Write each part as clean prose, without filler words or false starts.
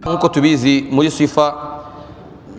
Nk'uko tubizi, muri sifa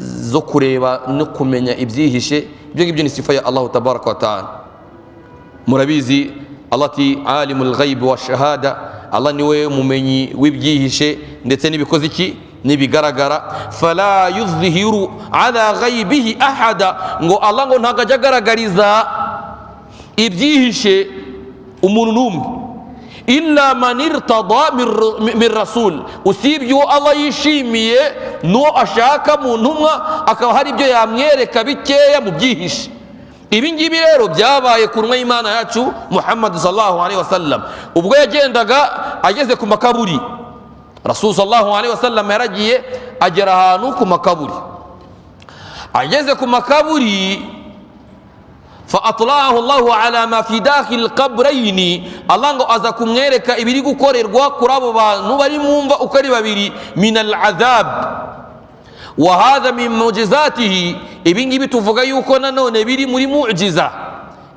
zo kureba no kumenya ibyihishe, ibyo ngibyo ni sifa ya Allahu tabaraka wa taala. Murabizi, Allah ati: "Alimul ghaibi wa shahada." Allah niwe mumenyi w'ibyihishe ndetse n'ibikoze iki, n'ibigaragara. "Fala yuzhiru ala ghaibihi ahada." Ngo Allah ngo ntabwo ajya agaragariza ibyihishe umuntu n'umwe, "illa man irtada min rasul", usibye uwo Allah yishimiye n'uwo ashaka mu ntumwa, akaba hari ibyo yamwereka bikeya mu byihishe. Ibi ngibi rero byabaye ku ntumwa y'Imana yacu Muhammad sallallahu alaihi wasallam, ubwo yagendaga ageze ku makaburi. Rasul sallallahu alaihi wasallam yaragiye agera ahantu ku makaburi. Ageze ku makaburi, fa atlaahu Llahu ala ma fi dakhili lqabrayni, Allah ngo aza kumwereka ibiri gukorerwa kuri abo bantu bari mu mva uko ari babiri, min al'adhab. Wa hadha min mujizatihi. Ibi ngibi tuvuga yuko nanone biri muri mujiza,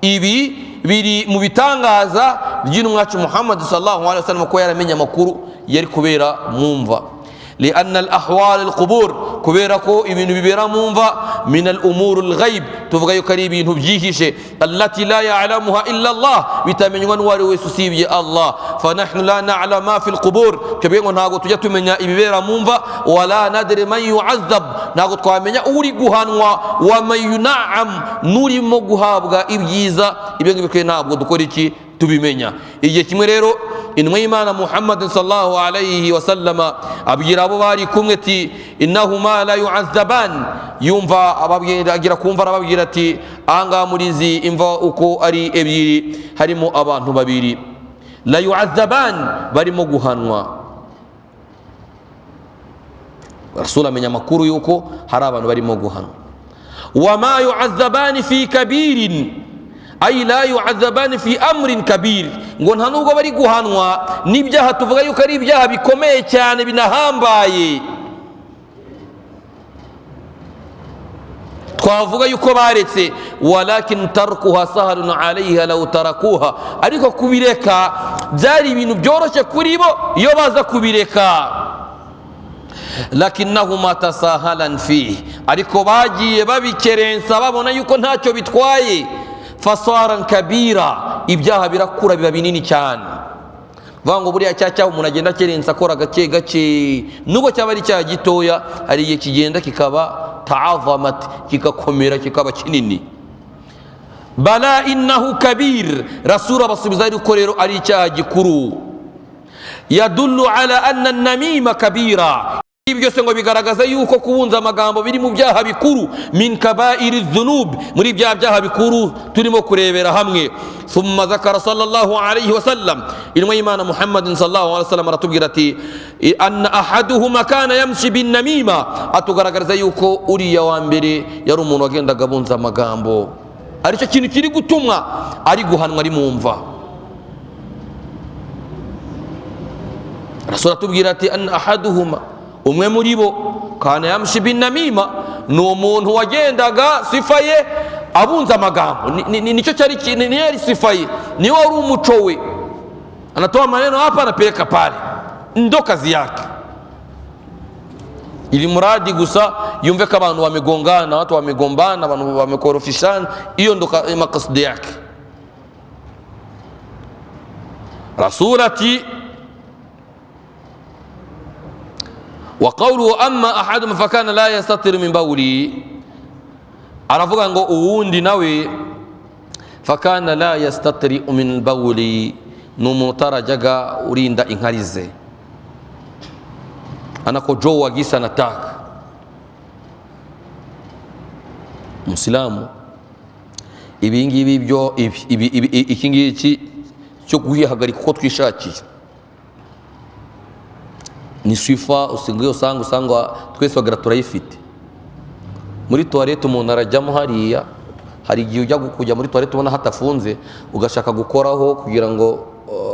ibi biri mu bitangaza by'intumwa yacu Muhammad sallallahu alaihi wasallam, ko yaramenye amakuru yari kubera mu mva. Lianna al ahwal al qubur, kubera ko ibintu bibera mu mva, min al umur al ghaib, tuvuga yuko ari ibintu byihishe, allati la ya'lamuha illa Allah, bitamenywa n'uwari wese usibye Allah. Fa nahnu la na'lam ma fi al qubur, twebwe ngo ntabwo tujya tumenya ibibera mu mva. Wala nadri man yu'azzab, ntabwo twamenya uri guhanwa, wa man yun'am, n'urimo guhabwa ibyiza. Ibyo ngibyo twe ntabwo dukora iki, tubimenya. Igihe kimwe rero intumwa y'Imana Muhammad sallallahu alayhi wasallama abwira abo bari kumwe ati: "Innahuma la yu'azzaban." Yumva ababwira, agira kumva arababwira ati: "Ahangaha muri izi imva uko ari ebyiri harimo abantu babiri, la yu'azzaban, barimo guhanwa." Rasul amenya amakuru yuko hari abantu barimo guhanwa. "Wama yu'azzabani fi kabirin", ay la yu'azzabani fi amrin kabir, ngo nta nubwo bari guhanwa n'ibyaha tuvuga yuko ari ibyaha bikomeye cyane binahambaye, twavuga yuko baretse. "Walakin tarkuha sahalun alayha law tarakuha", ariko kubireka byari ibintu byoroshye kuri bo iyo baza kubireka. "Lakinnahuma tasahalan fihi", ariko bagiye babikerensa, babona yuko ntacyo bitwaye. "Fasaran kabira", ibyaha birakura biba binini cyane. Vuga ngo buriya cya cyaha umuntu agenda akerensa, akora gake gake, nubwo cyaba ari icyaha gitoya, hari igihe kigenda kikaba taavamat, kikakomera, kikaba kinini. "Bala innahu kabir", Rasulu abasubiza yuko rero ari icyaha gikuru. "Yadullu ala anna namima kabira", ibi byose ngo bigaragaza yuko kubunza amagambo biri mu byaha bikuru, min kabairi dhunub, muri bya byaha bikuru turimo kurebera hamwe. Thumma zakara sallallahu alayhi wa sallam, intumwa y'Imana Muhammadin sallallahu alayhi wa sallam aratubwira ati: "Anna ahaduhuma kana yamshi bin namima", atugaragariza yuko uriya wa mbere yari umuntu wagendaga abunza amagambo, aricyo kintu kiri gutumwa ari guhanwa ari mu mva. Rasul atubwira ati: "Anna ahaduhuma", umwe muri bo, kana yamshi binamima, ni umuntu wagendaga sifa ye abunza amagambo. Nicyo cyari, niyo yari sifa ye, niyo wari umuco we. Anatoa maneno hapa, anapeleka pale, ndo kazi yake, ili muradi gusa yumve ko abantu wamegongana, watu wamegombana, abantu wamekorofishana. Hiyo ndo makasudi yake. Rasul ati: "Wa qawluhu amma ahadum fakana la yastatiru min bawli", aravuga ngo uwundi nawe, fakana la yastatiri min bawli, ni umuntu utarajyaga urinda inkari ze, anakojoa gisa anataka. Umusilamu, ibi ngibi byo ibi iki ngiki cyo kwihagarika uko twishakiye ni sifa usigaye usanga twese wagira turayifite. Muri toilette umuntu arajyamo hariya, hari igihe ujya kujya muri toilette ubona hatafunze, ugashaka gukoraho kugira ngo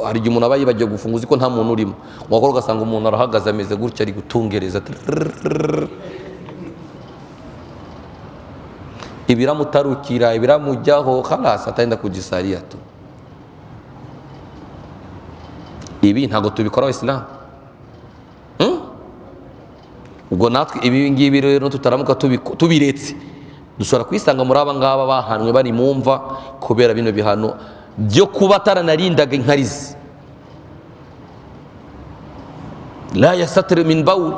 hari igihe umuntu aba yibagiwe gufunga, uzi ko nta muntu urimo, wakora ugasanga umuntu arahagaze ameze gutya, ari gutungereza ibiramutarukira, ibiramujyaho, khalas, ataenda kujisaria tu. Ibi ntabwo tubikora, Abayisilamu. Ubwo natwe ibi ngibi rero tutaramuka tubiretse, dushobora kwisanga muri aba ngaba bahanwe bari mu mva kubera bino bihano byo kuba ataranarindaga inkarizi. La yasatiri min bawl,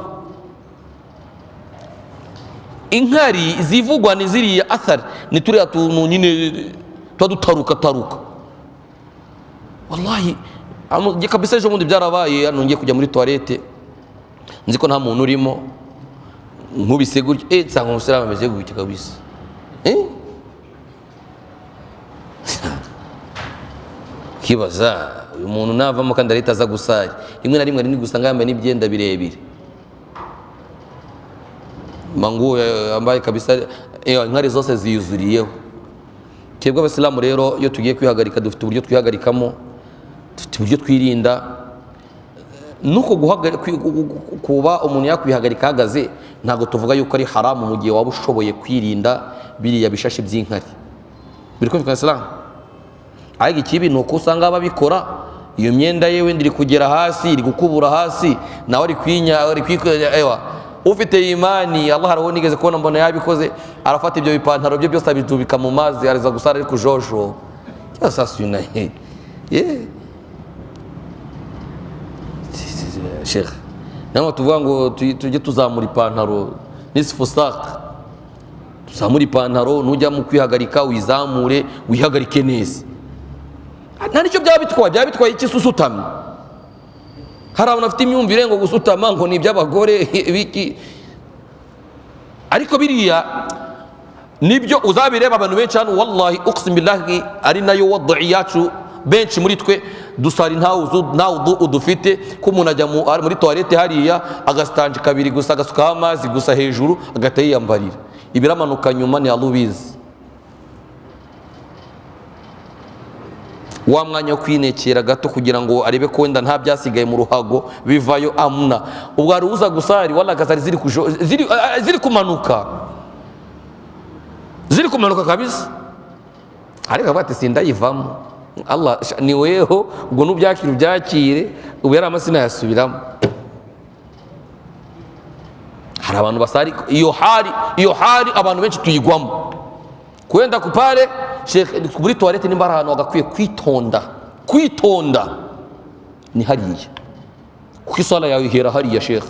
inkari zivugwa ni ziriya athari, ni turiya tuntu nyine tuba dutaruka taruka. Wallahi kabisa ejo bundi byarabaye, hano ngiye kujya muri toilette nzi ko nta muntu urimo, nkubise gutya, nsanga umusiramu ameze gutya kabisa. Kibaza uyu muntu navamo kandi arahita aza gusari, rimwe na rimwe ari gusanga yambaye n'ibyenda birebire, manguo yambaye kabisa, inkari zose ziyuzuriyeho. Twebwe abasilamu rero iyo tugiye kwihagarika dufite uburyo twihagarikamo, dufite uburyo twirinda. Nuko kuba umuntu yakwihagarika ahagaze, ntabwo tuvuga yuko ari haramu mu gihe waba ushoboye kwirinda biriya bishashi by'inkari. Biri kumvikana isilamu? Ariko ikibi ni uko usanga ababikora iyo myenda ye wenda iri kugera hasi, iri gukubura hasi, nawe ari kwinya, ari kwikorera. Ewa ufite imani Allah, haraho nigeze kubona mbona yabikoze, arafata ibyo bipantaro bye byose abidubika mu mazi, araza gusara ari kujojo. Sasa uyu naye Sheikh, nawe tuvuga ngo tujye tuzamura ipantaro nisfu saq, tuzamura ipantaro, nujya mu kwihagarika uyizamure, wihagarike neza. Nta nicyo byaba bitwaye, byaba bitwaye iki usutamye? Hari abantu bafite imyumvire ngo gusutama ngo ni iby'abagore biki, ariko biriya nibyo uzabireba abantu benshi hano, wallahi uqsim billahi, ari nayo wad'i yacu. Benshi muri twe dusari nta wudu dufite, ko umuntu ajya muri toilette hariya agasitanje kabiri gusa, agasukaho amazi gusa hejuru, agahita yiyambarira, ibiramanuka nyuma ni Allah ubizi. Wa mwanya wo kwinekera gato kugira ngo arebe ko wenda nta byasigaye mu ruhago bivayo amuna. Ubwo hari uza gusari wala akasari ziri kumanuka, ziri kumanuka kabisa, ariko avuga ati sindayivamo, Allah ni weho, ubwo nubyakira ubyakire, ubu yari amasina yasubiramo. Hari abantu basari iyo hali, iyo hali abantu benshi tuyigwamo. Kwenda kupare Sheikh muri toilette, nimba ari ahantu wagakwiye kwitonda, kwitonda ni hariya, kuko iswala yawe ihera hariya Sheikh,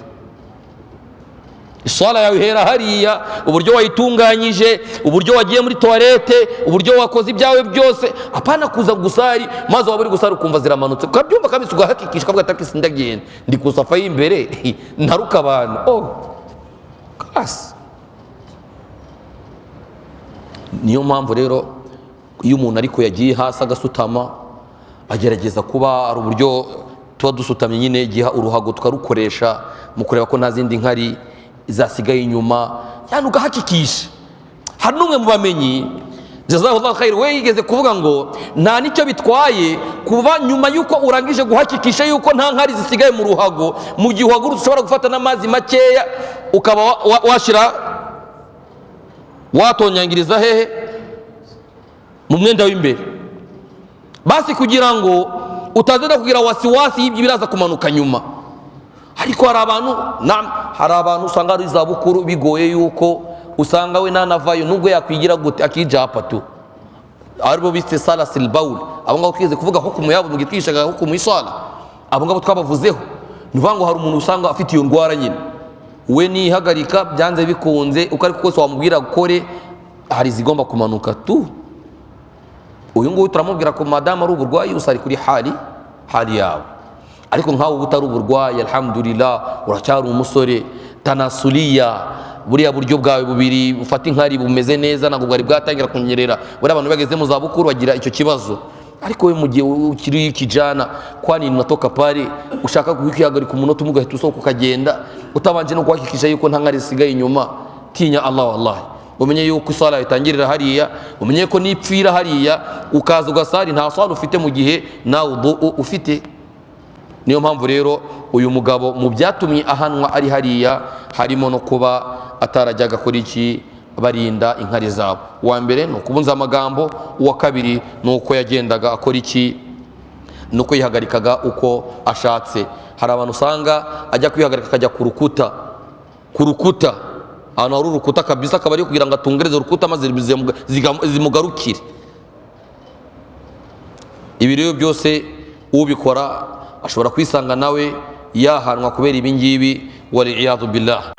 iswala yawe ihera hariya, uburyo wayitunganyije, uburyo wagiye muri toilette, uburyo wakoze ibyawe byose. Apana kuza gusari maze waba uri gusari ukumva ziramanutse, ukabyumva kabisa, ugahakikisha ukavuga ati sindagenda, ndi kusafa y'imbere ntaruka abantu. Oh kasi. Niyo mpamvu rero iyo umuntu ariko yagiye hasi agasutama, agerageza kuba ari uburyo tuba dusutamye nyine, igihe uruhago tukarukoresha mu kureba ko nta zindi nkari zasigaye inyuma, yani ugahakikisha. Hari n'umwe mu bamenyi jazahullahu khair, we yigeze kuvuga ngo nta nicyo bitwaye kuba nyuma y'uko urangije guhakikisha yuko nta nkari zisigaye mu ruhago, mu gihe uhagurutse ushobora gufata n'amazi makeya ukaba washyira watonyangiriza hehe mu mwenda w'imbere, basi kugira ngo utaza no kugira wasiwasi y'ibyo biraza kumanuka nyuma. Ariko hari abantu, hari abantu usanga ari izabukuru, bigoye yuko usanga we nanavayo nubwo yakwigira gute akijapa tu, aribo bise salasil baul. Abo ngabo twigeze kuvuga hukumu yabo mu gitwishaga hukumu y'isala, abo ngabo twabavuzeho. Ni ukuvuga ngo hari umuntu usanga afite iyo ndwara nyine, we nihagarika byanze bikunze, uko ariko kose wamubwira gukore, hari izigomba kumanuka tu. Uyu nguyu turamubwira ko madamu ari uburwayi, usari kuri hali yawe. Ariko nkawe uba utari uburwayi, alhamdulillah, uracyari umusore, tanasuliya, buriya buryo bwawe bubiri ufata inkari bumeze neza, ntabwo bwari bwatangira kunyerera. Buriya abantu bageze mu zabukuru bagira icyo kibazo. Ariko we mu gihe ukiri kijana, kwani unatoka pale ushaka kwihagarika umunota umwe ugahita usohoka ukagenda utabanje no guhakikisha yuko nta nkari zisigaye inyuma. Tinya Allah wallahi, umenye yuko iswala itangirira hariya, umenye ko nipfira hariya ukaza ugasari nta swala ufite mu gihe nawe ufite. Niyo mpamvu rero uyu mugabo mu byatumye ahanwa ari hariya harimo no kuba atarajyaga kuri iki barinda inkari zabo. Uwa mbere ni ukubunza amagambo, uwa kabiri ni uko yagendaga akora iki, ni uko yihagarikaga uko ashatse. Hari abantu usanga ajya kwihagarika akajya ku rukuta. Ku rukuta, ahantu hari urukuta kabisa, akaba ari kugira ngo atungereze urukuta maze zimugarukire. Ibi rero byose ubikora ashobora kwisanga nawe yahanwa kubera ibi ngibi, waliyadu billah.